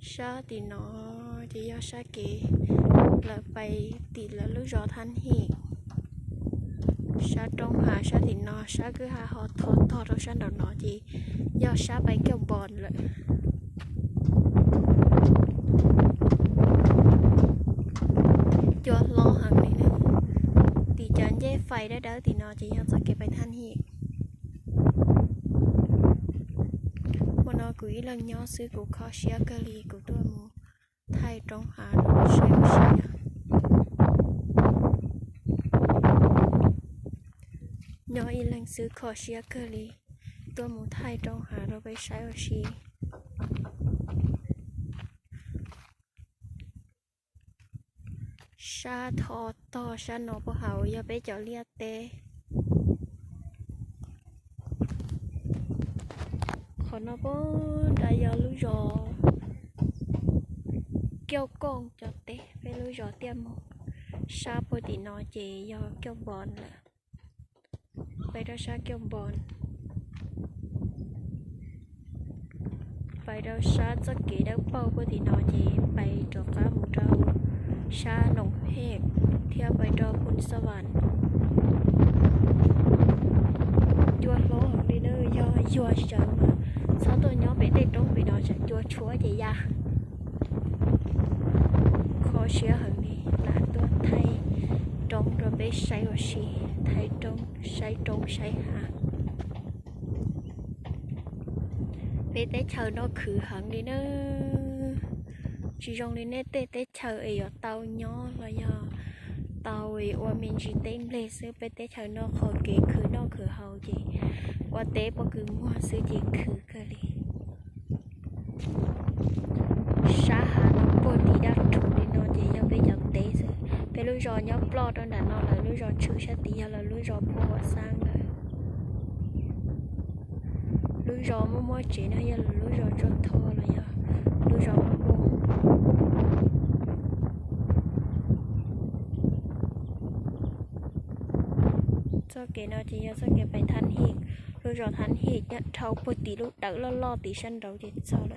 Sab tim no ces yog sab kev lawv pais tim lawv lub zos Thab Him. Sab roob hav sab tim no, sab kwj ha ho tho tog rau sab nraum no ces yog sab pais Kiaj Npos lawm. Cua hlob heev li na. Tim cov ncej fais dawb dawb tim no ces yog txoj kev pais Thab Him. Hmo no kuv ib leeg nyob xwb kuv kho siab kawg li kuv tuaj mus thaij roob hav rau peb saib ua si. Nyob ib leeg xwb kho siab kawg li tuaj mus thaij roob hav rau peb saib ua si. Sab tho tog sab no puag hauv yog peb cov liaj teb. Qhov no puag nrad yog lub zos Kiaj Kooj cov teb, peb lub zos Tiaj Moog. Sab puag tim no ces yog Kiaj Npos lawm. Pais rau sab Kiaj Npos, pais rau sab txoj kev dawb paug puag tim no ces pais rov qab mus rau sab Noom Hej thiab pais rau Phoos Xas Vas. Cua hlob heev li na, yog yuag sawv mas txhob tuaj nyob pem tej roob pem no tsam cua tshuab ces ya. Kho siab heev li, lam tuaj thaij roob rau peb saib ua si, thaij roob, saib roob saib hav. Peb teb chaws no khwv heev li na. Tsis zoo li nej tej teb chaws es yuav tau nyob los yog tau ua me ntsis teb nplej xwb, peb teb chaws no qhov kev khwv noj khwv haus ces ua teb pob kws muag xwb ces khwv kawg li. Sab hav no puag tim daj rhuv li no ces yog peb cov teb xwb. Peb lub zos nyob ploj rau nram no, lawv lub zos tshwm sab tid yog lawv lub zos Phoos Xas Vas lawm. Lub zos muaj muaj tsev no yog lawv lub zos Tsuas Thoj los yog lub zos Phoos. Txoj kev no ces yog txoj kev pais Thab Him, lub zos Thab Him nyob dhau puag tim lub dawm loj loj tim sab nraud ces txog lawm na.